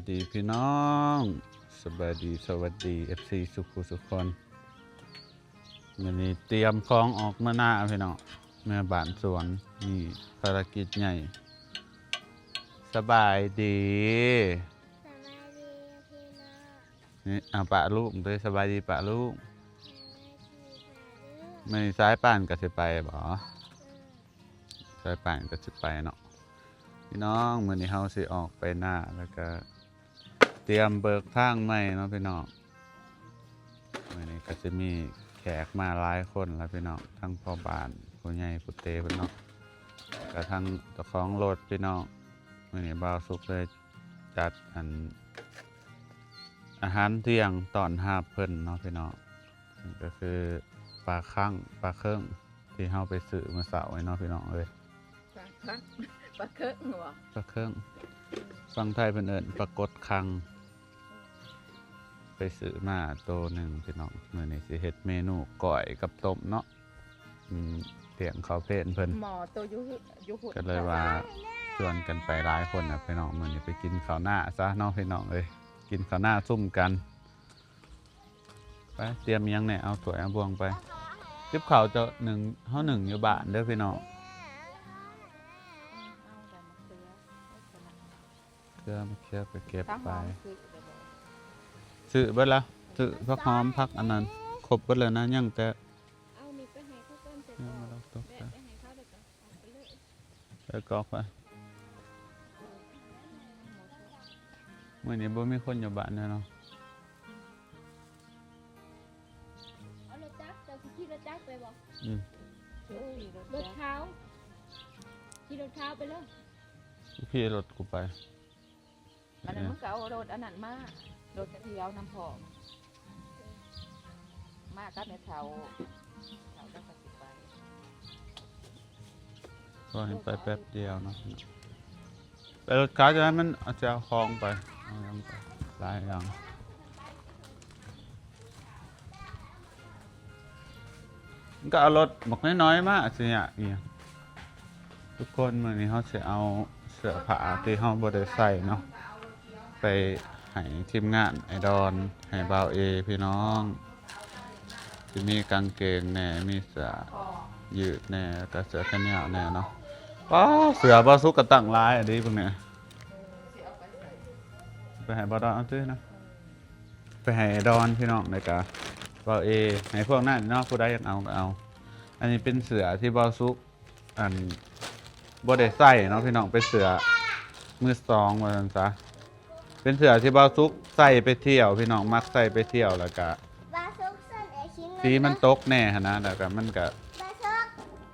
ດີພີ່ນ້ອງ ສະບາຍດີ ສະຫວັດດີ ເອັຟຊີ ສຸກຜູ້ສຸກຄົນ. ມື້ນີ້ຕຽມຂອງອອກເມືອນາພີ່ນ້ອງ ເມືອບ້ານສວນ ມີພາລະກິດໃຫຍ່. ສະບາຍດີ ສະບາຍດີພີ່ນ້ອງ. ນີ້ ເອົາປະລຸງເດີ ສະບາຍດີປະລຸງ. ສະບາຍດີປະລຸງ. ມື້ນີ້ສາຍປານກໍຊິໄປບໍ? ສາຍປານກໍຊິໄປເນາະພີ່ນ້ອງ. ມື້ນີ້ເຮົາຊິອອກໄປນາ ແລ້ວກໍຕຽມເບີກທາງໃໝ່ເນາະພີ່ນ້ອງ. ມື້ນີ້ກໍຊິມີແຂກມາຫຼາຍຄົນລະພີ່ນ້ອງ ທັງພໍ່ບ້ານ ຜູ້ໃຫຍ່ ຜູ້ເຕເພິ່ນເນາະ ແລ້ວກໍທັງເຈົ້າຂອງລົດພີ່ນ້ອງ. ມື້ນີ້ບ່າວສຸກເລີຍຈັດອັນ ອາຫານທ່ຽງຕ້ອນຮັບເພິ່ນເນາະພີ່ນ້ອງ. ນີ້ກໍຄືປາຄັງ ປາເຄິງ ທີ່ເຮົາໄປຊື້ມື້ເຊົ້ານີ້ເນາະພີ່ນ້ອງເອີຍ. ປາຄັງ ປາເຄິງບໍ? ປາເຄິງ ຝັ່ງໄທເພິ່ນເອີ້ນປາກົດຄັງ. ໄປຊື້ມາໂຕໜຶ່ງພີ່ນ້ອງ. ມື້ນີ້ຊິເຮັດເມນູກ້ອຍກັບຕົ້ມເນາະ. ອືມ ລ້ຽງເຂົ້າເພນເພິ່ນ ໝໍໂຕຢູ່ ຢູ່ພຸ້ນ ກໍເລີຍວ່າຊວນກັນໄປຫຼາຍຄົນນະພີ່ນ້ອງ. ມື້ນີ້ໄປກິນເຂົ້ານາຊະເນາະພີ່ນ້ອງເອີຍ ກິນເຂົ້ານາຊຸມກັນ. ໄປ ຕຽມຫຍັງແດ່? ເອົາຖ້ວຍເອົາບ່ວງໄປ. ຕິບເຂົ້າເຈົ້າໜຶ້ງ ເຮົາໜຶ້ງຢູ່ບ້ານເດີພີ່ນ້ອງ. ເກືອ ມະເຂືອໄປເກັບໄປ. ຊື້ເບິດແລ້ວ ຊື້ຜັກຫອມ ຜັກອັນນັ້ນ ຄົບເບິດແລ້ວນະ ຍັງແຕ່ ເອົານີ້ໄປໃຫ້ເຂົາກ່ອນ ໃສ່ ຍັງບໍ່ໄດ້ຕົກ ແບະໄປໃຫ້ເຂົາ ແລ້ວກໍອອກໄປເລີຍ. ເອີ ກອກໄປ. ມື້ນີ້ບໍ່ມີຄົນຢູ່ບ້ານແນ່ເນາະ. ເອົາລົດຈັກ ເຈົ້າຊິຂີ່ລົດຈັກໄປບໍ່? ອືມ ລົດຂາວ ຂີ່ລົດຂາວໄປເລີຍ. ຂີ່ລົດກູໄປ. ອັນນັ້ນມັນກໍເອົາລົດອັນນັ້ນມາ ລົດກະທ່ຽວນຳພ້ອມ ມາກັບແມ່ເຖົ້າ ເຖົ້າລາວກໍຊິໄປ. ກໍໃຫ້ໄປແປັບດຽວເນາະ. ໄປລົດຂາວຈັ່ງໃດ ມັນອາດຈະເອົາຂອງໄປ ເອົາຫຍັງໄປຫຼາຍຢ່າງ. ມັນກໍເອົາລົດບັກນ້ອຍໆມາ ຊິຍາກອີ່ຫຍັງ. ທຸກຄົນ ມື້ນີ້ເຮົາຊິເອົາເສື້ອຜ້າທີ່ເຮົາບໍ່ໄດ້ໃສ່ເນາະ ໄປໃຫ້ທີມງານອ້າຍດອນ ໃຫ້ບ່າວເອພີ່ນ້ອງ. ຊິມີກາງເກງແດ່ ມີເສື້ອຍືດແດ່ ແລ້ວກໍເສື້ອແຂນຍາວແດ່ເນາະ. ປ້າ ເສື້ອບ່າວສຸກກໍຕັ້ງຫຼາຍອີ່ຫຼີເບິ່ງແດ່. ໄປໃຫ້ບ່າວດອນເອົາຕິນະ. ໄປໃຫ້ອ້າຍດອນພີ່ນ້ອງ ແລ້ວກະບ່າວເອ ໃຫ້ພວກນັ້ນເນາະ ຜູ້ໃດຢາກເອົາກໍເອົາ. ອັນນີ້ເປັນເສື້ອທີ່ບ່າວສຸກ ອັນ ບໍ່ໄດ້ໃສ່ເນາະພີ່ນ້ອງ ເປັນເສື້ອມືສອງວ່າຊັ້ນຊະ. ເປັນເສື້ອທີ່ບ່າວສຸກໃສ່ໄປທ່ຽວພີ່ນ້ອງ ມັກໃສ່ໄປທ່ຽວ ແລ້ວກະ ບ່າວສຸກ ສ່ວນເອື້ອຍຊິ ສີມັນຕົກແດ່ຫັ້ນນະ ແລ້ວກະມັນກະ ບ່າວສຸກ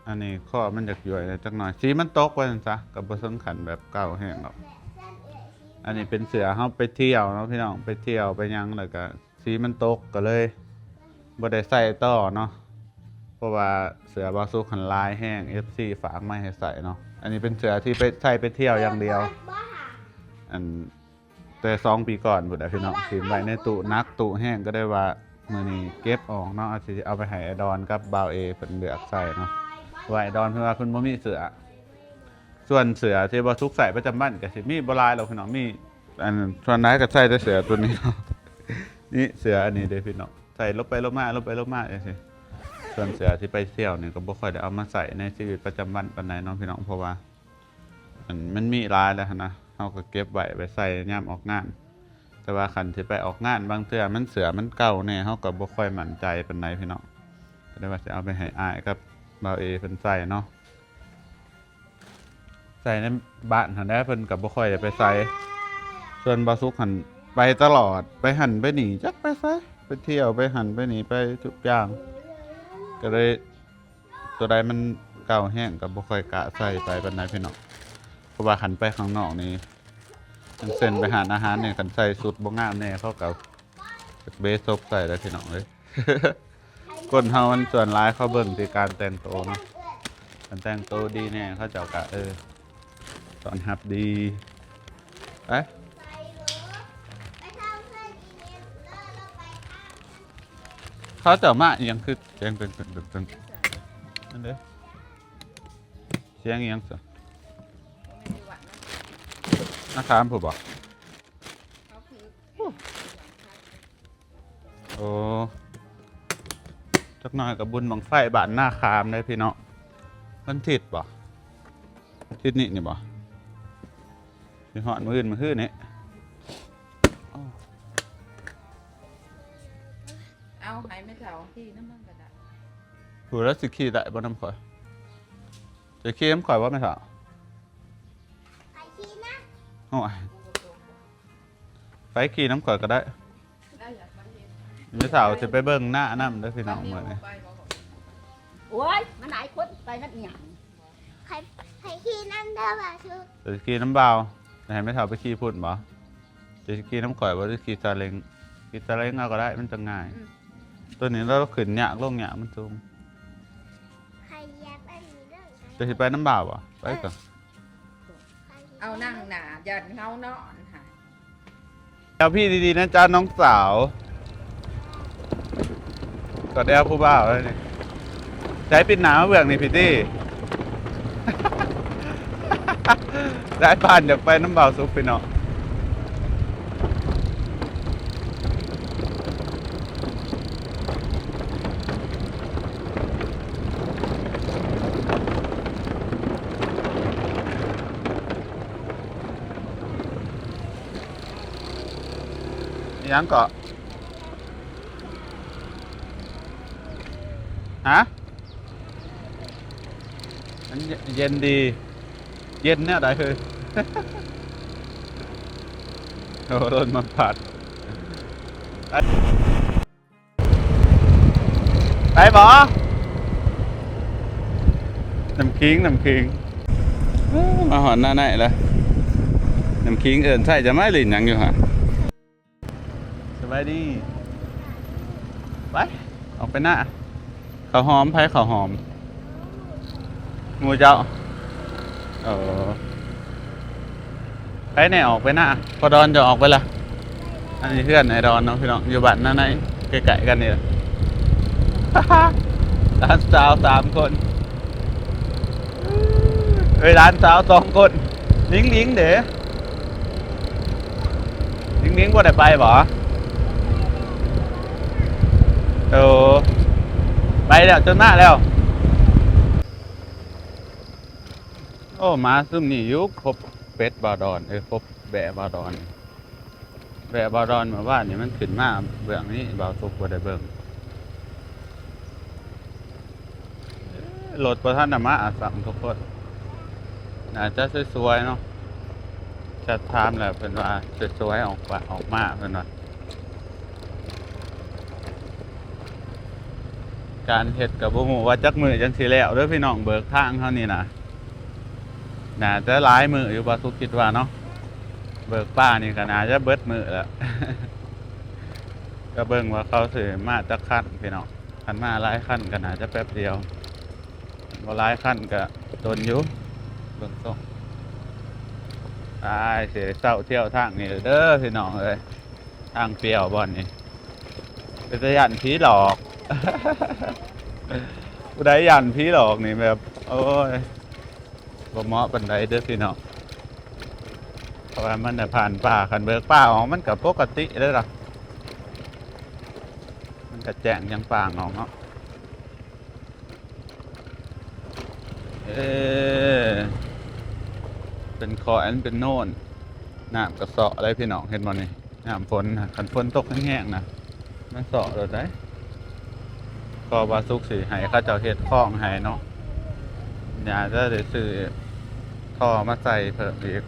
ອັນນີ້ ຄໍມັນຢາກຢ້ວຍຈັກໜ້ອຍ ສີມັນຕົກວ່າຊັ້ນຊະ ກໍບໍ່ເຖິງຂັ້ນແບບເກົ່າແຮງດອກ. ອັນນີ້ເປັນເສື້ອເຮົາໄປທ່ຽວເນາະພີ່ນ້ອງ ໄປທ່ຽວໄປຫຍັງ ແລ້ວກະສີມັນຕົກ ກໍເລີຍບໍ່ໄດ້ໃສ່ຕໍ່ເນາະ ເພາະວ່າເສື້ອບ່າວສຸກຫັ້ນຫຼາຍແຮງ ເອັຟຊີຝາກມາໃຫ້ໃສ່ເນາະ. ອັນນີ້ເປັນເສື້ອທີ່ໄປ ໃສ່ໄປທ່ຽວຢ່າງດຽວ ອັນ ແຕ່ສອງປີກ່ອນພຸ້ນແຫຼະພີ່ນ້ອງ ຖິ້ມໄວ້ໃນຕູ້ ໜັກຕູ້ແຮງ ກໍໄດ້ວ່າມື້ນີ້ເກັບອອກເນາະ ຊິເອົາໄປໃຫ້ອ້າຍດອນກັບບ່າວເອເພິ່ນເລືອກໃສ່ເນາະ ເພາະວ່າອ້າຍດອນເພິ່ນວ່າເພິ່ນບໍ່ມີເສື້ອ. ສ່ວນເສື້ອທີ່ບ່າວສຸກໃສ່ປະຈຳວັນກໍຊິມີບໍ່ຫຼາຍດອກພີ່ນ້ອງ ມີ ອັນ ສ່ວນຫຼາຍກໍໃສ່ແຕ່ເສື້ອຕົວນີ້ເນາະ. ນີ້ເສື້ອອັນນີ້ເດ້ພີ່ນ້ອງ ໃສ່ຫຼົບໄປຫຼົບມາ ຫຼົບໄປຫຼົບມາຈັ່ງຊີ້. ສ່ວນເສື້ອທີ່ໄປທ່ຽວນີ້ກໍບໍ່ຄ່ອຍໄດ້ເອົາມາໃສ່ໃນຊີວິດປະຈຳວັນປານໃດເນາະພີ່ນ້ອງ ເພາະວ່າ ອັນ ມັນມີຫຼາຍແລ້ວຫັ້ນນະ ເຮົາກໍເກັບໄວ້ ໄວ້ໃສ່ຍາມອອກງານ. ແຕ່ວ່າຄັນຊິໄປອອກງານ ບາງເທື່ອມັນເສື້ອມັນເກົ່າແດ່ ເຮົາກໍບໍ່ຄ່ອຍໝັ້ນໃຈປານໃດພີ່ນ້ອງ ກໍເລີຍວ່າຊິເອົາໄປໃຫ້ອ້າຍກັບບ່າວເອເພິ່ນໃສ່ເນາະ. ໃສ່ໃນບ້ານຫັ້ນແຫຼະ ເພິ່ນກໍບໍ່ຄ່ອຍໄດ້ໄປໃສ. ສ່ວນບ່າວສຸກຫັ້ນໄປຕະຫຼອດ ໄປຫັ້ນໄປນີ້ ຈັກໄປໃສ ໄປທ່ຽວ ໄປຫັ້ນໄປນີ້ ໄປທຸກຢ່າງ ກໍເລີຍ ຕົວໃດມັນເກົ່າແຮງກໍບໍ່ຄ່ອຍກະໃສ່ໄປປານໃດພີ່ນ້ອງ ເພາະວ່າຄັນໄປຂ້າງນອກນີ້ ຢ່າງເຊັ່ນໄປຮ້ານອາຫານນີ້ ຄັນໃສ່ຊຸດບໍ່ງາມແດ່ ເຂົາກໍເບສົບໃສ່ແລ້ວພີ່ນ້ອງເອີຍ. ຄົນເຮົາມັນສ່ວນຫຼາຍເຂົາເບິ່ງທີ່ການແຕ່ງໂຕເນາະ ຄັນແຕ່ງໂຕດີແດ່ເຂົາເຈົ້າກໍ ເອີ ຕ້ອນຮັບດີ. ໄປ ເຂົາເຈົ້າມາອີ່ຫຍັງຄືສຽງຕຶງໆ ນັ້ນເດ້ ສຽງອີ່ຫຍັງຊະ ມາຖາມຜູ້ບໍ? ໂອ້ ຈັກໜ້ອຍກໍບຸນບັ້ງໄຟບ້ານນາຂາມເດ້ພີ່ນ້ອງ. ວັນທິດບໍ່? ທິດນີ້ນີ້ບໍ່? ຊິຮອດມື້ອື່ນ ມື້ຮືນີ້. ເອົາໃຫ້ແມ່ເຖົ້າຂີ່ນຳມັນກໍໄດ້. ຜູ້ລະຊິຂີ່ໄດ້ບໍ່ນຳຂ້ອຍ? ຈະຂີ່ນຳຂ້ອຍບໍ່ແມ່ເຖົ້າ? ຂ້ອຍຂີ່ນຳ. ໂອ້ຍ ໄປຂີ່ນຳຂ້ອຍກໍໄດ້. ແມ່ເຖົ້າຊິໄປເບິ່ງນານຳເດີພີ່ນ້ອງມື້ນີ້. ໂອ້ຍ ມັນຫຼາຍຄົນ ໄປນຳອີຫຍັງ? ໃຜ ໃຜຂີ່ນຳເດີບ່າວສຸກ? ຂ້ອຍຊິຂີ່ນຳບ່າວ. ໃຫ້ແມ່ເຖົ້າໄປຂີ່ພຸ້ນບໍ່? ຈະຂີ່ນຳຂ້ອຍບໍ່ ຫຼືຂີ່ຊາເລັງ? ຂີ່ຊາເລັງເອົາກໍໄດ້ ມັນຈັ່ງງ່າຍ. ອືມ ໂຕນີ້ລາວຂຶ້ນຍາກລົງຍາກ ມັນສູງ. ໃຜຢາກໄປນີ້ເດີ. ຈະຊິໄປນຳບ່າວບໍ່? ໄປກໍ ເອີ ເອົານັ່ງໜ້າ ຢ້ານເຮົານອນຫາ. ແອວພີ່ດີໆນະຈ໊ະນ້ອງສາວ. ກອດແອວຜູ້ບ່າວເລີຍນີ້. ໃຊ້ປິດໜ້າມາເບື້ອງນີ້ພີ່ຕິ. ໄດ້ປານຢາກໄປນຳບ່າວສຸກພີ່ນ້ອງ. ອີຫຍັງເກາະ? ຮະ? ມັນເຢັນດີ. ເຢັນແນວໃດເຮີ້ຍ? ໂອ້ ລົດມາປາດ. ໄປບໍ່? ນ້ຳຂີງ ນ້ຳຂີງ. ເອີ ມາຮອດໜ້າໃນແລ້ວ. ນ້ຳຂີງເອີ້ນໃສ່ຈະມາຫຼິ້ນຫຍັງຢູ່ຫັ້ນ? ສະບາຍດີ. ໄປ ອອກໄປນາ. ເຂົ້າຫອມ ໃຜເຂົ້າຫອມ? ໝູ່ເຈົ້າ. ເອີ ໃຜແນ່ອອກໄປນາ? ພໍ່ດອນຈະອອກໄປລະ. ອັນນີ້ເຮືອນອ້າຍດອນເນາະພີ່ນ້ອງ ຢູ່ບ້ານນາໃນ ໃກ້ໆກັນນີ້ລະ. ຫຼານສາວສາມຄົນ. ເອີຍ ຫຼານສາວສອງຄົນ. ລິງໆເດ? ລິງໆບໍ່ໄດ້ໄປບໍ? ໂອ້ ໄປແລ້ວ ຈົນມາແລ້ວ. ໂອ້ ມາຊຸມນີ້ຢູ່ ພົບເປັດບ່າວດອນ ເອີ ພົບແບ້ບ່າວດອນ. ແບ້ບ່າວດອນເມື່ອວານນີ້ມັນຂຶ້ນມາເບື້ອງນີ້ ບ່າວສຸກບໍ່ໄດ້ເບິ່ງ. ລົດບໍ່ທັນໄດ້ມາຊ້ຳທຸກຄົນ. ໜ້າຈະສວຍໆເນາະ. ແຊັດຖາມແລ້ວເພິ່ນວ່າສວຍໆ ອອກມາ ອອກມາເພິ່ນວ່າ. ການເຮັດກໍບໍ່ຮູ້ວ່າຈັກມື້ຈັ່ງຊິແລ້ວເດີພີ່ນ້ອງ ເບີກທາງເຮົານີ້ນະ. ໜ້າຈະຫຼາຍມື້ຢູ່ ບ່າວສຸກຄິດວ່າເນາະ. ເບີກປ່ານີ້ກໍໜ້າຈະເບິດມື້ແລ້ວ. ກໍເບິ່ງວ່າເຂົາຊິມາຈັກຄັນພີ່ນ້ອງ. ຄັນມາຫຼາຍຄັນກໍໜ້າຈະແປັບດຽວ. ບໍ່ຫຼາຍຄັນກໍດົນຢູ່ ເບິ່ງຊົງ. ອ້າຍ ຊິໄດ້ເຊົາທ່ຽວທາງນີ້ເດີພີ່ນ້ອງເອີຍ. ທາງປ່ຽວບ່ອນນີ້ ເປັນຕາຢ້ານຜີຫຼອກ. ຜູ້ໃດຢ້ານຜີຫຼອກນີ້ແບບ ໂອ້ຍ ບໍ່ເໝາະປານໃດເດີພີ່ນ້ອງ. ເພາະວ່າມັນໄດ້ຜ່ານປ່າ ຄັນເບີກປ່າອອກມັນກໍປົກກະຕິເດ້ລະ. ມັນກໍແຈ້ງຈັ່ງປ່າງອອກເນາະ. ເອີ ເປັນຂ້ອຍ ອັນເປັນໂນນ ນ້ຳກະເຊາະເລີຍພີ່ນ້ອງ ເຫັນບໍ່ນີ້? ຍາມຝົນນະ ຄັນຝົນຕົກແຮງໆນະ ມັນເຊາະໂລດໃດ໋. ກໍວ່າສຸກຊິໃຫ້ເຂົາເຈົ້າເຮັດຄອງໃຫ້ເນາະ. ຫຍ້າຈະໄດ້ຊື້ທໍ່ມາໃສ່ເພີ່ມອີກ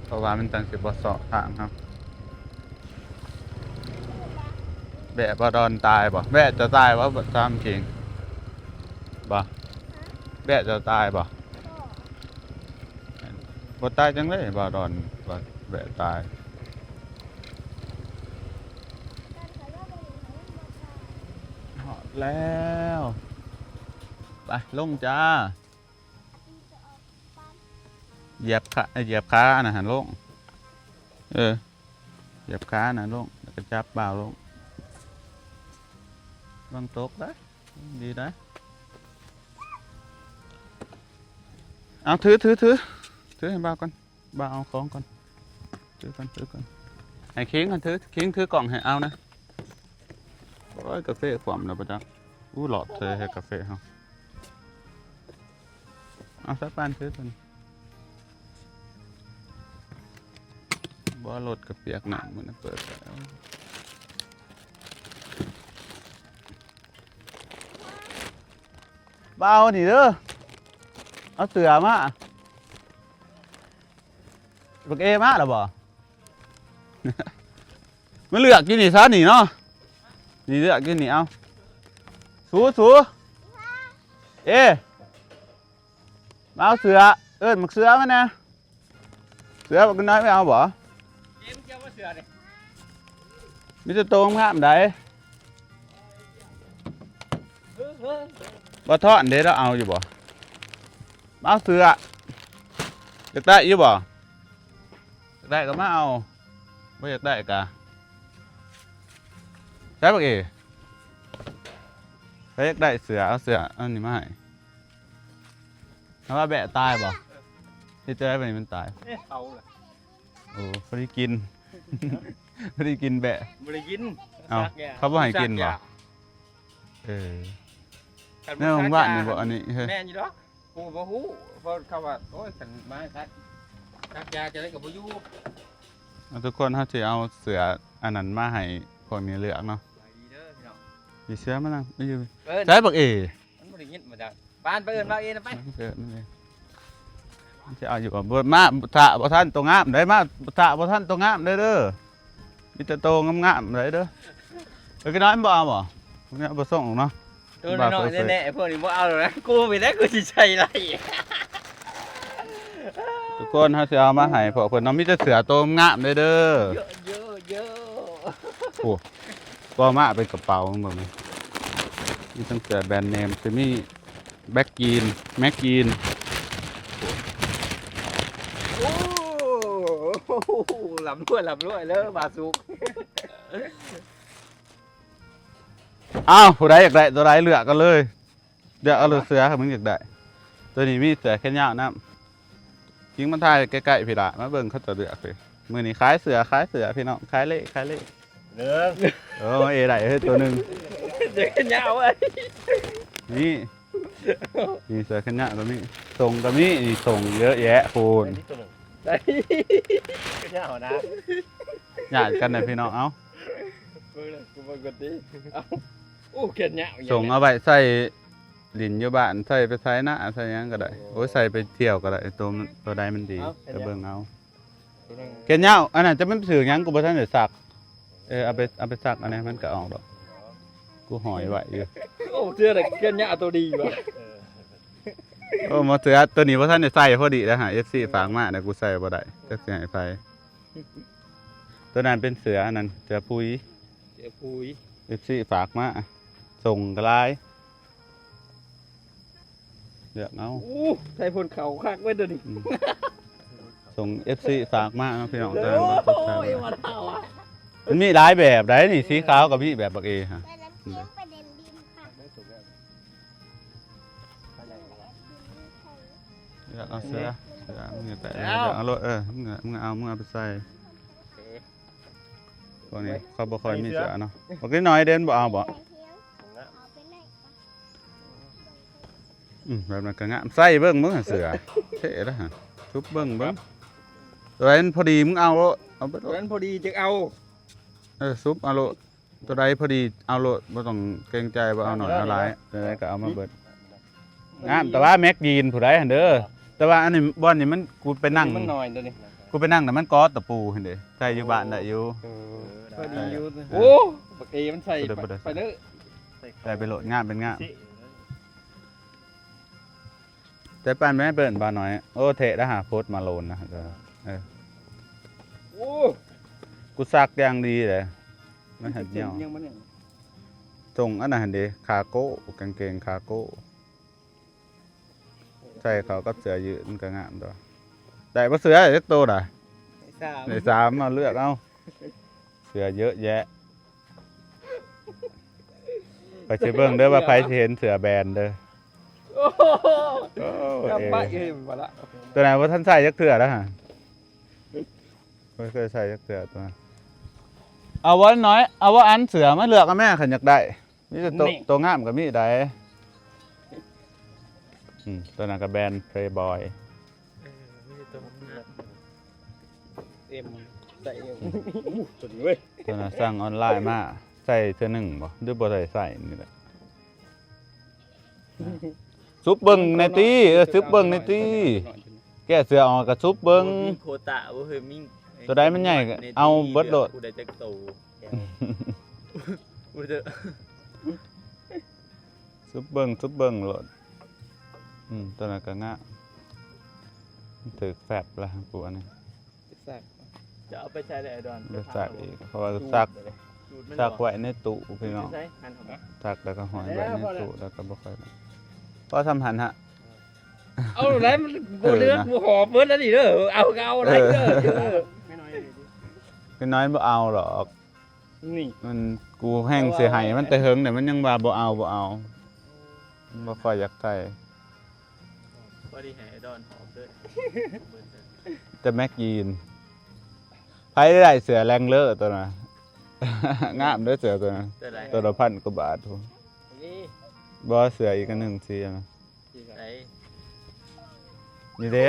ເພາະວ່າມັນຈັ່ງຊິບໍ່ເຊາະທາງເຮົາ. ແບ້ບໍ່ດອນຕາຍບໍ່? ແບ້ຈະຕາຍບໍ່? ຖາມຈິງບໍ່? ແບ້ຈະຕາຍບໍ່? ບໍ່ຕາຍຈັ່ງໃດ ບ່າວດອນວ່າແບ້ຕາຍ. ຮອດແລ້ວ ໄປລົງຈ້າ. ຢຽບຂາ ຢຽບຂາອັນນັ້ນຫັ້ນລົງ. ເອີ ຢຽບຂາອັນນັ້ນລົງ ແລ້ວກໍຈັບບ່າວລົງ. ລະວັງຕົກເດີ. ດີໄດ໋. ເອົາ ຖື ຖື ຖື ຖືໃຫ້ບ່າວກ່ອນ. ບ່າວເອົາຂອງກ່ອນ. ຖືກ່ອນ ຖືກ່ອນ. ໃຫ້ຄິງຫັ້ນຖື ຄິງຖືກ້ອງໃຫ້ເອົານະ. ໂອ້ຍ ກາເຟຂວ້ຳແລ້ວບໍ່ຈັກ. ອູ້ ຫຼອດເທີແທ້ກາເຟເຮົາ. ເອົາ ສາຍປານຖືຕົວນີ້. ບໍ່ ລົດກະປຽກນ້ຳ ມື້ນັ້ນເປີດແລ້ວ. ບໍ່ເອົານີ້ເດີ ເອົາເສື້ອມາ. ບັກເອມາແລ້ວບໍ່? ມາເລືອກຢູ່ນີ້ຊະນີ້ເນາະ ນີ້ເລືອກຢູ່ນີ້. ເອົາ ສູ ສູ ເອ ມາເອົາເສື້ອ ເອີ້ນບັກເສື້ອມາແດ່. ເສື້ອບັກນ້ອຍໄປເອົາບໍ່? ເກມກ່ຽວກັບເສື້ອນີ້ ມີແຕ່ໂຕງາມໃດ. ບໍ່ທ້ອນເດ້ ລາວເອົາຢູ່ບໍ່? ມາເອົາເສື້ອ ຢາກໄດ້ຢູ່ບໍ່? ຢາກໄດ້ກໍມາເອົາ ບໍ່ຢາກໄດ້ກະ ໃຊ້ບັກເອ ໃຜຢາກໄດ້ເສື້ອ ເອົາເສື້ອອັນນີ້ມາໃຫ້. ເຮົາວ່າແບະຕາຍບໍ່? ເຮັດຈັ່ງໃດບັດນີ້ມັນຕາຍ? ເອະ ເອົາລະ ໂອ້ ບໍ່ໄດ້ກິນ ບໍ່ໄດ້ກິນແບະ ບໍ່ໄດ້ກິນ. ເອົ້າ ສັກຢາ ເຂົາບໍ່ໃຫ້ກິນບໍ່? ເອີ ຄັນບໍ່ສັກຢາ ແນວບ້ານນີ້ບໍ່ອັນນີ້ເຮີ້ຍ? ແມ່ນຢູ່ດອກ ກູບໍ່ຮູ້ ເພາະເຂົາວ່າ ໂອ້ຍ ຄັນມາສັກ ສັກຢາຈັ່ງໃດກໍບໍ່ຢູ່. ເອົາ ທຸກຄົນ ເຮົາຊິເອົາເສື້ອອັນນັ້ນມາໃຫ້ພວກນີ້ເລືອກເນາະ. ໄປດີເດີພີ່ນ້ອງ ຊິເສື້ອມານຳ ຢູ່ ເອີ້ນ ໃຊ້ບັກເອ ມັນບໍ່ໄດ້ຍິນມາຈາກ ປານໄປເອີ້ນມາເອນະ ໄປ ເອີ ນັ້ນເອງ ມັນຊິເອົາຢູ່ບໍ່? ບໍ່ ມາຖ້າບໍ່ທັນໂຕງາມໄດ໋ ມາຖ້າບໍ່ທັນໂຕງາມໄດ໋ເດີ ມີແຕ່ໂຕງາມໆໄດ໋ເດີ. ເອີ ກະນ້ອຍມັນບໍ່ເອົາບໍ່? ພວກນີ້ບໍ່ສົ່ງເນາະ ໂຕນ້ອຍໆແນ່ໆ ພວກນີ້ບໍ່ເອົາແລ້ວນະ ກູໄປໄດ້ ກູຊິໃສ່ໄດ້. ທຸກຄົນ ເຮົາຊິເອົາມາໃຫ້ພວກເພິ່ນເນາະ ມີແຕ່ເສື້ອໂຕງາມເດີ. ເຢີ້ ໂອ້ ກໍມາເປັນກະເປົາເບິ່ງ ມີທັງເສື້ອແບຣນເນມ ຊິມີ ແບັກກີນ ແມັກກີນ. ໂອ້ ລ່ຳລວຍ ລ່ຳລວຍເດີ ບາສຸກ. ອ້າວ ຜູ້ໃດຢາກໄດ້ຕົວໃດເລືອກເອົາເລີຍ ເລືອກເອົາໂລດເສື້ອ ຄັນມຶງຢາກໄດ້. ຕົວນີ້ມີເສື້ອແຂນຍາວນຳ. ຍິງມາຖ່າຍໃກ້ໆພີ້ລະ ມາເບິ່ງເຂົາເຈົ້າເລືອກພີ້. ມື້ນີ້ຂາຍເສື້ອ ຂາຍເສື້ອພີ່ນ້ອງ ຂາຍເລ ຂາຍເລ. ເດີ ໂອ້ ເອ ໄດ້ເຮີ້ຍ ຕົວໜຶ່ງ ເສື້ອແຂນຍາວເວີຍ. ນີ້ ນີ້ເສື້ອແຂນຍາວກໍມີ ສົ້ງກໍມີ ນີ້ ສົ້ງເຍອະແຍະພຸ້ນ. ໄດ້ ແຂນຍາວນະ ຍາດກັນນະພີ່ນ້ອງ. ເອົ້າ ເບິ່ງເດີ ກູເບິ່ງກ່ອນຕິ. ເອົ້າ ໂອ້ ແຂນຍາວ ສົ້ງເອົາໄວ້ໃສ່ຫຼິ້ນຢູ່ບ້ານ ໃສ່ໄປໄຖນາ ໃສ່ຫຍັງກໍໄດ້. ໂອ້ ໂອ້ຍ ໃສ່ໄປທ່ຽວກໍໄດ້ ຕົວ ຕົວໃດມັນດີ ເອົາ ກໍເບິ່ງເອົາ. ແຂນຍາວ ອັນນັ້ນຈະແມ່ນຊື່ຫຍັງ ກູບໍ່ທັນໄດ້ຊັກ. ເອີ ເອົາໄປ ເອົາໄປຊັກອັນນັ້ນ ມັນກໍອອກດອກ ກູຫ້ອຍໄວ້ຢູ່. ໂອ້ ເສື້ອແຂນຍາວໂຕດີວ່າ. ໂອ້ ໝໍເສື້ອ ໂຕນີ້ບໍ່ທັນໄດ້ໃສ່ ພໍດີແລ້ວຫາ ເອັຟຊີ ຝາກມາ ແລ້ວກູໃສ່ບໍ່ໄດ້ ຈັກຊິໃຫ້ໃຜ. ໂຕນັ້ນເປັນເສື້ອ ອັນນັ້ນເສື້ອປຸຍ ເສື້ອປຸຍ ເອັຟຊີ ຝາກມາ. ສົ້ງກໍຫຼາຍ ເລືອກເອົາ. ໂອ້ ໃສ່ພົນເຂົ້າຄັກເວີຍໂຕນີ້. ອືມ ສົ່ງເອັຟຊີຝາກມາເນາະພີ່ນ້ອງ. ໂອ້ຍ ມາເຖົ້າ ມັນມີຫຼາຍແບບໃດ໋ນີ້ ສີຂາວກໍມີ ແບບບັກເອຫະ. ໄປນຳເຄື່ອງໄປເດັ່ນດິນ ເລືອກເອົາເສື້ອ ເສື້ອ ມຶງຢາກໄດ້ ເອົາໂລດ. ເອີ ມຶງ ມຶງເອົາ ມຶງເອົາໄປໃສ່. ເອີ ພວກນີ້ເຂົາບໍ່ຄ່ອຍມີເສື້ອເນາະ. ບັກນ້ອຍເດັ່ນບໍ່ເອົາບໍ່? ອືມ ແບບນັ້ນກໍງາມ. ໃສ່ເບິ່ງ ເບິ່ງເສື້ອ ເທ່ແລ້ວຫະ. ຊຸບເບິ່ງ ເບິ່ງ ຕົວໃດມັນພໍດີ ມຶງເອົາໂລດ ເອົາໄປໂລດ. ຕົວນັ້ນພໍດີຈຶ່ງເອົາ. ເອີ ຊຸບເອົາໂລດ ຕົວໃດພໍດີເອົາໂລດ ບໍ່ຕ້ອງເກງໃຈ ບໍ່ເອົາໜ້ອຍເອົາຫຼາຍ ຕົວໃດກໍເອົາມາເບິດ. ງາມ ແຕ່ວ່າແມັກດີນຜູ້ໃດຫັ້ນເດີ. ແຕ່ວ່າອັນນີ້ ບ່ອນນີ້ມັນ ກູໄປນັ່ງ ມັນນ້ອຍຕົວນີ້ ກູໄປນັ່ງແລ້ວມັນກໍຕະປູຫັ້ນເດ້. ໃສ່ຢູ່ບ້ານໄດ້ຢູ່. ເອີ ພໍດີຢູ່. ເອີ ໂອ້ ບັກເອມັນໃສ່ໄປເດີ ໃສ່ໄປໂລດ ງາມເປັນງາມ. ແຕ່ປານແມ່ເອີ້ນບ່າວນ້ອຍ. ໂອ້ ເທະໄດ້ຫາໂພດມາໂລນນະ. ເອີ ເອີ ໂອ້ ກູຊັກຢ່າງດີເດ້. ມັນຫັດຍ່ອງ ສົ່ງອັນນັ້ນຫັ້ນເດ້ ຄາໂກ້ ກາງເກງຄາໂກ້ ໃສ່ເຂົ້າກັບເສື້ອຢືດມັນກໍງາມຕົວະ. ໄດ້ບໍ່ເສື້ອຈັກໂຕນະ? ໄດ້ສາມ ໄດ້ສາມ ເອົາເລືອກເອົາ. ເສື້ອເຍອະແຍະ. ຂ້ອຍຊິເບິ່ງເດີວ່າໃຜຊິເຫັນເສື້ອແບຣນເດີ. ໂອ້ໂຫ ໂອ້ ເອີ ເອີ ບໍ່ລະ ຕົວນັ້ນບໍ່ທັນໃສ່ຈັກເທື່ອແລ້ວຫະ. ບໍ່ເຄີຍໃສ່ຈັກເທື່ອຕົວນັ້ນ. ເອົາບໍ່ນ້ອຍ ເອົາບໍ່ອັນເສືອມາເລືອກເອົາແມ່ ຄັນຢາກໄດ້ ມີແຕ່ໂຕ ນີ້ ໂຕງາມກໍມີໄດ໋. ອືມ ໂຕນັ້ນກໍແບຣນ Playboy ເອີ ມີແຕ່ໂຕງາມ M ໃສ່ M ໂອ້ ຕົວນີ້ເວີຍ ໂຕນັ້ນສັ່ງອອນລາຍມາ ໃສ່ເທື່ອໜຶ່ງບໍ່ ຫຼືບໍ່ໃສ່ ໃສ່ນີ້ແຫຼະ. ຊຸບເບິ່ງແດ່ຕິ ເອີ ຊຸບເບິ່ງແດ່ຕິ ແກະເສື້ອອອກກໍຊຸບເບິ່ງ ມີໂຄຕາບໍ່ເຮີຍ ມີ ໂຕໃດມັນໃຫຍ່ກໍເອົາເບິດໂລດ ຜູ້ໃດຈັກໂຕ ບໍ່ເດີ ຊຸບເບິ່ງ ຊຸບເບິ່ງໂລດ. ອືມ ໂຕນັ້ນກໍງາມ ຖືກແຟັບລະ ຜູ້ອັນນີ້. ໄປຊັກ ຈະເອົາໄປໃສ່ແລ້ວ ໄອ້ດອນ ໄປຊັກອີກ ເພາະວ່າຊັກ ຊັກໄວ້ໃນຕູ້ພີ່ນ້ອງ ຊັກແລ້ວກໍຫ້ອຍໄວ້ໃນຕູ້ ແລ້ວກໍບໍ່ຄ່ອຍ ພໍສ່ຳຫັ້ນຫະ ເອົາໄດ້ ມັນບໍ່ເລືອກ ບໍ່ຫອມເບິດແລ້ວນີ້ເດີ ເອົາກໍເອົາໄດ້ເດີ ເອີ ນ້ອຍໆ ນ້ອຍໆ ບໍ່ເອົາດອກ ນີ້ ມັນ ກູແຮ່ງຊິໃຫ້ມັນແຕ່ເຫິງແລ້ວ ມັນຍັງວ່າບໍ່ເອົາ ບໍ່ເອົາ ມັນບໍ່ຄ່ອຍຢາກໃສ່ ພໍດີໃຫ້ໄອ້ດອນຫອມເດີ ແຕ່ແມັກຢີນ ໃຜໄດ້ເສື້ອແຣງເລີໂຕນັ້ນ ງາມເດີເສື້ອໂຕນັ້ນ ໂຕໃດ ໂຕລະພັນກວ່າບາດພຸ້ນ ນີ້ ບໍ່ ເສື້ອອີກອັນໜຶ່ງ ສີອັນນັ້ນ ໃສ ນີ້ເດ້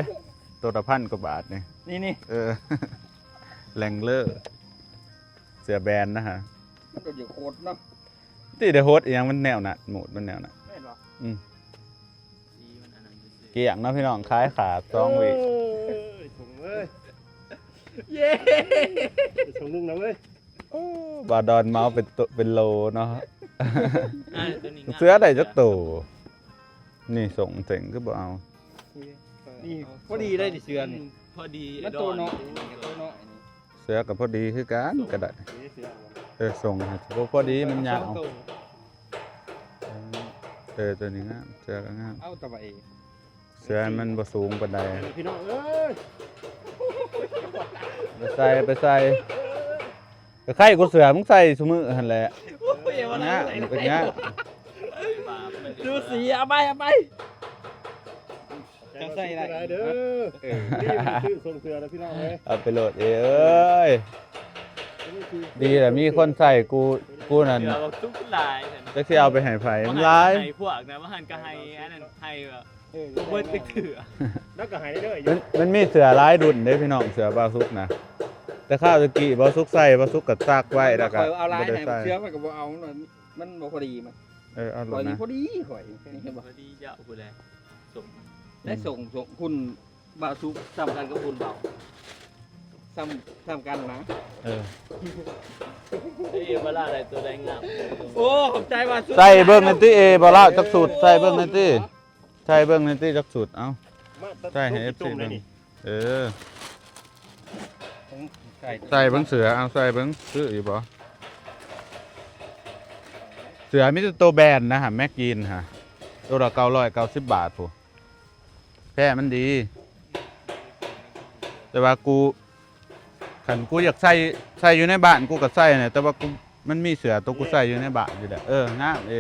ໂຕລະພັນກວ່າບາດນີ້ ນີ້ໆ ເອີ ແຣງເລີ ເສື້ອແບຣນນະຫະ ມັນກໍຢູ່ໂຄດເນາະ ຕິໄດ້ໂຄດອີ່ຫຍັງ ມັນແນວນັ້ນ ໂໝດມັນແນວນັ້ນ ແມ່ນບໍ່? ອືມ ສີມັນອັນນັ້ນຊື່ໆ ກ້ຽງເນາະພີ່ນ້ອງ ຂາຍຂາດສອງວິ ເອີ ສົ່ງເວີຍ ເຢ້ ສົ່ງໜຶ່ງນະເວີຍ ໂອ້ ບາດອນເມົາເປັນໂຕ ເປັນໂລເນາະ ອ່າ ໂຕນີ້ງາມ ເສື້ອໄດ້ຈັກໂຕ ນີ້ສົ່ງເສັງຄືບໍ່ເອົາ ນີ້ພໍດີໄດ້ນີ້ເສື້ອນີ້ ພໍດີ ມັນໂຕເນາະ ໂຕເນາະ ເສື້ອກໍພໍດີຄືກັນກໍໄດ້ ເອີ ສົ່ງໃຫ້ພໍດີມັນຍາວ ເອີ ໂຕນີ້ງາມ ເສື້ອກໍງາມ ເອົາຕະບະເອ ເສື້ອມັນບໍ່ສູງປານໃດ ພີ່ນ້ອງເອີຍ ໄປໃສ່ ໄປໃສ່ ກໍໃຄ່ກູເສື້ອ ມຶງໃສ່ຊຸມື້ຫັ້ນແຫຼະ ໂອ້ຍ ເປັນຫຍັງ ເປັນຫຍັງ ດູສີ ເອົາໄປ ເອົາໄປ ຈັ່ງໃສ່ໄດ້ເດີ ເອີ ນີ້ມັນຊື້ສົ່ງເສື້ອນະພີ່ນ້ອງເອີຍ ເອົາໄປໂລດເອີຍ ດີລະມີຄົນໃສ່ ກູ ກູນັ້ນ ເສື້ອບັກສຸກຫຼາຍ ຈັກຊິເອົາໄປໃຫ້ໃຜ ມັນຫຼາຍ ໃຫ້ພວກນະ ວ່າຫັ້ນກໍໃຫ້ອັນນັ້ນ ໃຫ້ແບບ ເອີ ບໍ່ເບິດຈັກເທື່ອ ແລ້ວກໍໃຫ້ເລື້ອຍ ມັນ ມັນມີເສື້ອຫຼາຍລຸ້ນເດ້ພີ່ນ້ອງ ເສື້ອບ່າວສຸກນະ ແຕ່ຄາວຕະກີ້ບ່າວສຸກໃສ່ ບ່າວສຸກກໍຊັກໄວ້ ແລ້ວກໍ ຂ້ອຍເອົາຫຼາຍ ບໍ່ໄດ້ໃສ່ ໃຫ້ເສື້ອ ຂ້ອຍກໍບໍ່ເອົາ ມັນ ມັນບໍ່ພໍດີມັນ ເອີ ເອົາໂລດນະ ຂ້ອຍນີ້ພໍດີ ຂ້ອຍນີ້ ເຫັນບໍ່ ພໍດີເຈົ້າຜູ້ໃດ ສົ່ງ ໄດ້ ອືມ ສົ່ງ ສົ່ງ ຄຸນບ່າວສຸກສ່ຳກັນກັບຄຸນບ່າວ ສ່ຳ ສ່ຳກັນນະ ເອີ ເອ ບໍ່ລະໄດ້ໂຕໃດງາມ ໂອ້ ຂອບໃຈບ່າວສຸກ ໃສ່ເບິ່ງແດ່ຕິ ເອ ບໍ່ລະຈັກຊຸດ ໃສ່ເບິ່ງແດ່ຕິ ໃສ່ເບິ່ງແດ່ຕິຈັກຊຸດ ເອົ້າ ໃສ່ໃຫ້ເອັຟຊີເບິ່ງ ເອີ ໃສ່ເບິ່ງເສື້ອ ເອົາໃສ່ເບິ່ງ ຄືຢູ່ບໍ່ ເສື້ອມີແຕ່ໂຕແບຣນນະຫະ ແມັກຢີນຫະ ໂຕລະເກົ້າຮ້ອຍເກົ້າສິບບາດພຸ້ນ ແພ້ມັນດີ ແຕ່ວ່າກູ ຄັນກູຢາກໃສ່ ໃສ່ຢູ່ໃນບ້ານກູກໍໃສ່ນະ ແຕ່ວ່າກູ ມັນມີເສື້ອໂຕກູໃສ່ຢູ່ໃນບ້ານຢູ່ແຫຼະ ເອີ ງາມເອ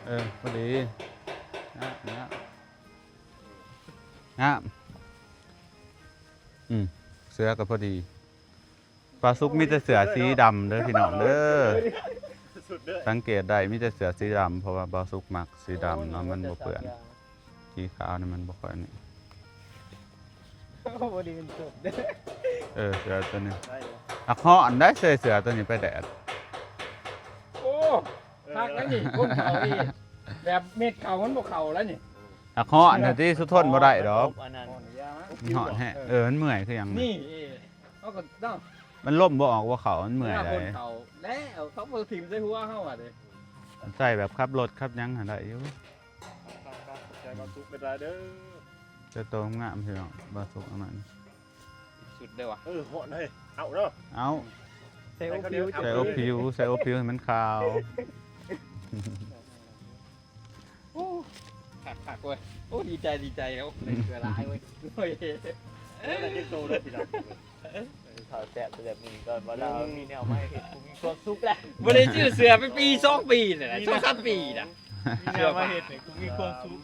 ເອີ ພໍດີ ງາມ ງາມ ງາມ ອືມ ເສື້ອກໍພໍດີ ບ່າວສຸກມີແຕ່ເສື້ອສີດຳເດີພີ່ນ້ອງເດີ ສັງເກດໄດ້ມີແຕ່ເສື້ອສີດຳ ເພາະວ່າບ່າວສຸກມັກສີດຳເນາະ ມັນບໍ່ເປື້ອນ ສີຂາວນີ້ມັນບໍ່ຄ່ອຍນີ້ ບໍ່ໄດ້ເປັນສົດເດີ ເອີ ເສື້ອໂຕນີ້ ອັກຮ້ອນໄດ້ ໃສ່ເສື້ອໂຕນີ້ໄປແດດ ໂອ້ ຄັກແລ້ວນີ້ ຄົນເຂົານີ້ ແບບເມັດເຂົ້າມັນບໍ່ເຂົ້າແລ້ວນີ້ ອັກຮ້ອນນະຕິ ສຸທົນບໍ່ໄດ້ດອກ ອັນນັ້ນ ມັນຮ້ອນແຮງ ເອີ ມັນເມື່ອຍຄືຫຍັງ ນີ້ ເອີ ເຮົາກໍເນາະ ມັນລົມບໍ່ອອກບໍ່ເຂົ້າ ມັນເມື່ອຍໃດ ຄົນເຂົາແລ້ວ ເຂົາບໍ່ຖິ້ມໃສ່ຫົວເຮົາວ່າເດ້ ໃສ່ແບບຂັບລົດຂັບຫຍັງຫັ້ນໄດ້ຢູ່ ຂອບໃຈບ່າວສຸກຫຼາຍເດີ ແຕ່ໂຕງາມພີ່ນ້ອງ ບ່າວສຸກອັນນັ້ນ ສຸດເດີວ່າ ເອີ ຮ້ອນເຮີ້ຍ ເອົາເນາະ ເອົາ ໃສ່ອົບຜິວ ໃສ່ອົບຜິວ ໃສ່ອົບຜິວໃຫ້ມັນຂາວ ໂອ້ ຄັກໆເວີຍ ໂອ້ ດີໃຈ ດີໃຈ ໂອ້ ໄດ້ເສື້ອຫຼາຍເວີຍ ໂອ້ຍ ໄດ້ຈັກໂຕເດີພີ່ນ້ອງ ເອີ ເຂົ້າແຊບແບບນີ້ກ່ອນ ບໍ່ໄດ້ມີແນວໃໝ່ເຮັດ ກູມີຄວາມສຸກແລ້ວ ບໍ່ໄດ້ຊື້ເສື້ອເປັນປີສອງປີແລ້ວ ສອງສາມປີນະ ມີແນວໃໝ່ເຮັດໃຫ້ກູມີຄວາມສຸກ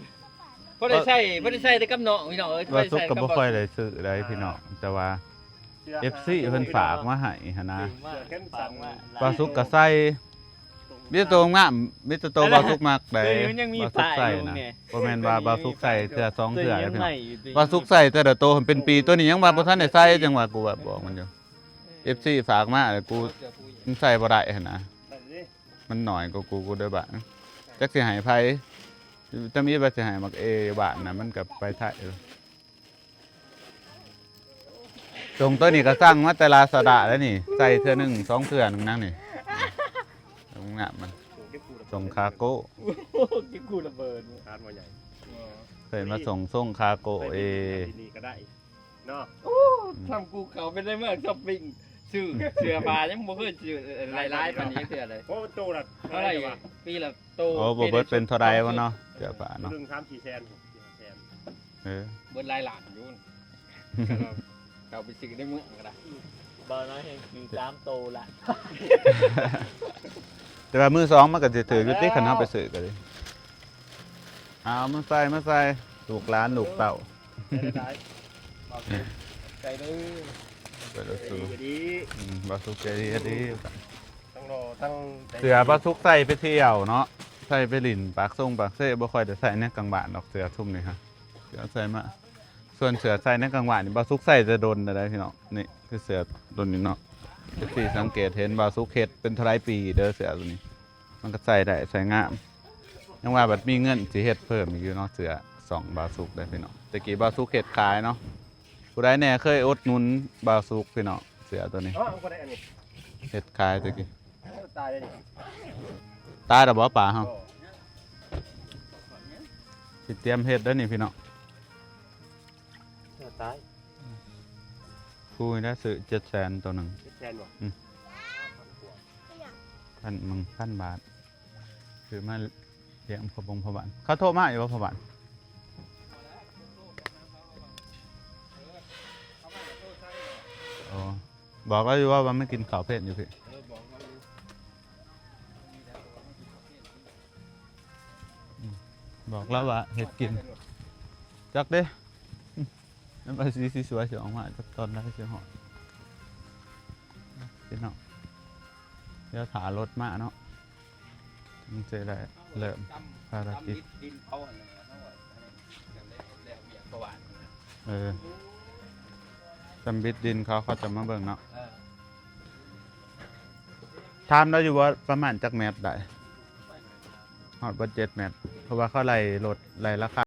ພໍໄດ້ໃຊ້ ພໍໄດ້ໃຊ້ແຕ່ກັບນ້ອງພີ່ນ້ອງເອີຍ ບ່າວສຸກກໍບໍ່ຄ່ອຍໄດ້ຊື້ໄດ໋ພີ່ນ້ອງ ແຕ່ວ່າ ເອັຟຊີເພິ່ນຝາກມາໃຫ້ຫັ້ນນະ. ເສື້ອແຂນສັ້ນ ບ່າວສຸກກໍໃສ່ ມີແຕ່ໂຕງາມ ມີແຕ່ໂຕບ່າວສຸກມັກໃດ ເອີ ມັນຍັງມີ ບ່າວສຸກໃສ່ນະ ປ້າຍລົງແດ່ ບໍ່ແມ່ນວ່າບ່າວສຸກໃສ່ເທື່ອສອງເທື່ອເດ້ພີ່ນ້ອງ. ບ່າວສຸກໃສ່ແຕ່ລະໂຕເປັນປີ ໂຕນີ້ຍັງວ່າບໍ່ທັນໄດ້ໃສ່ ຈັ່ງວ່າກູວ່າບອກມັນຢູ່ ເອັຟຊີຝາກມາ ແລ້ວກູ ມັນໃສ່ບໍ່ໄດ້ຫັ້ນນະ ມັນໜ້ອຍກວ່າກູ ກູເດີບາດ ຈັກຊິໃຫ້ໃຜ ຈຳອີກວ່າຊິໃຫ້ບັກເອຢູ່ບ້ານນະ ມັນກໍໄປໄທ. ສົ່ງໂຕນີ້ກໍສັ່ງມາແຕ່ລາຊາດາແລ້ວນີ້ ໃສ່ເທື່ອໜຶ່ງສອງເທື່ອໜຶ່ງນາງນີ້ ງາມມັນ ສົ່ງຄາໂກ້ ໂອ້ໂຫ ກິນກູລະເບີດ ຮ້ານບໍ່ໃຫຍ່ ເພິ່ນມາສົ່ງ ສົ່ງຄາໂກ້ເອ ທີ່ນີ້ກໍໄດ້ເນາະ. ໂອ້ ອືມ ທຳກູເຂົ້າໄປໃນເມືອງຊັອບປິງ ຊື້ເສື້ອຜ້າຍັງບໍ່ເຄີຍຊື້ຫຼາຍໆປານນີ້ເທື່ອເລີຍ. ໂອ້ ໂຕລະເທົ່າໃດວະ ປີລະໂຕ ໂອ້ ບໍ່ເບິດເປັນເທົ່າໃດວະເນາະ ເສື້ອຜ້າເນາະ ໜຶ່ງ ສາມ ສີ່ແສນ ເອີ ເບິດຫຼາຍລ້ານຢູ່ ເຂົາໄປຊື້ໃນເມືອງກໍໄດ້ ບໍ່ນ້ອຍແຮງຊື້ສາມໂຕລະ ແຕ່ວ່າມືສອງມັນກໍຊິຖືກຢູ່ຕິ ຄັນເຮົາໄປຊື້ກໍດີ. ເອົາມາໃສ່ ມາໃສ່ ລູກຫຼານລູກເຕົ້າ ໃສ່ເດີ ໃສ່ເດີ ໃຈດີກໍດີ ອືມ ບ່າວສຸກໃຈດີກໍດີ ທັງຫຼໍ່ທັງ ເສື້ອບ່າວສຸກໃສ່ໄປທ່ຽວເນາະ ໃສ່ໄປຫຼິ້ນປາກຊົງປາກເຊ ບໍ່ຄ່ອຍໄດ້ໃສ່ໃນກາງບ້ານດອກ ເສື້ອຊຸມນີ້ຮະ ເສື້ອໃສ່ມາ ສ່ວນເສື້ອໃສ່ໃນກາງບ້ານນີ້ ບ່າວສຸກໃສ່ແຕ່ດົນແລ້ວເດ້ພີ່ນ້ອງ. ນີ້ຄືເສື້ອໂຕນີ້ເນາະ ເອັຟຊີສັງເກດເຫັນບ່າວສຸກເຮັດເປັນເທົ່າໃດປີເດີ ເສື້ອໂຕນີ້ ມັນກໍໃສ່ໄດ້ໃສ່ງາມ ຍັງວ່າບັດມີເງິນຊິເຮັດເພີ່ມອີກຢູ່ເນາະ ເສື້ອຊ່ອງບ່າວສຸກເດ້ພີ່ນ້ອງ. ແຕ່ກີ້ບ່າວສຸກເຮັດຂາຍເນາະ ຜູ້ໃດແດ່ເຄີຍອຸດໜູນບ່າວສຸກພີ່ນ້ອງ ເສື້ອໂຕນີ້ ເອີ ເອົາບໍ່ໄດ້ອັນນີ້ ເຮັດຂາຍແຕ່ກີ້ ຕາຍແລ້ວນີ້ ຕາຍແລ້ວບໍ່ປາເຮົາ ໂອ້ ຊິຕຽມເຮັດແລ້ວນີ້ພີ່ນ້ອງ ເອີ ຕາຍ ກູນີ້ໄດ້ຊື້ເຈັດແສນໂຕໜຶ່ງ ເຈັດແສນບໍ່? ອືມ ພັນ ໜຶ່ງພັນບາດ ຊື້ມາລ້ຽງພໍ່ບົງພໍ່ບ້ານ. ເຂົາໂທມາຢູ່ບໍ່ພໍ່ບ້ານ? ອໍ ບອກລາວຢູ່ວ່າ ວ່າມາກິນເຂົ້າເພນຢູ່ພີ້. ອືມ ບອກລາວວ່າເຮັດກິນ ຈັກເດ້ ອືມ ແມ່ນວ່າສີສີສວຍຊິອອກມາຈັກຕອນໃດຊິຮອດ ພີ່ນ້ອງ. ດຽວຖ້າລົດມາເນາະ ຈຶ່ງຊິໄດ້ເລີ່ມພາລະກິດ ເອີ ຕຳບິດດິນເຂົາ ເຂົາຈະມາເບິ່ງເນາະ. ເອີ ຖາມລາວຢູ່ວ່າປະມານຈັກແມັດໄດ້ ຮອດບໍ່ເຈັດແມັດ ເພາະວ່າເຂົາໄລ່ລົດໄລ່ລາຄາ.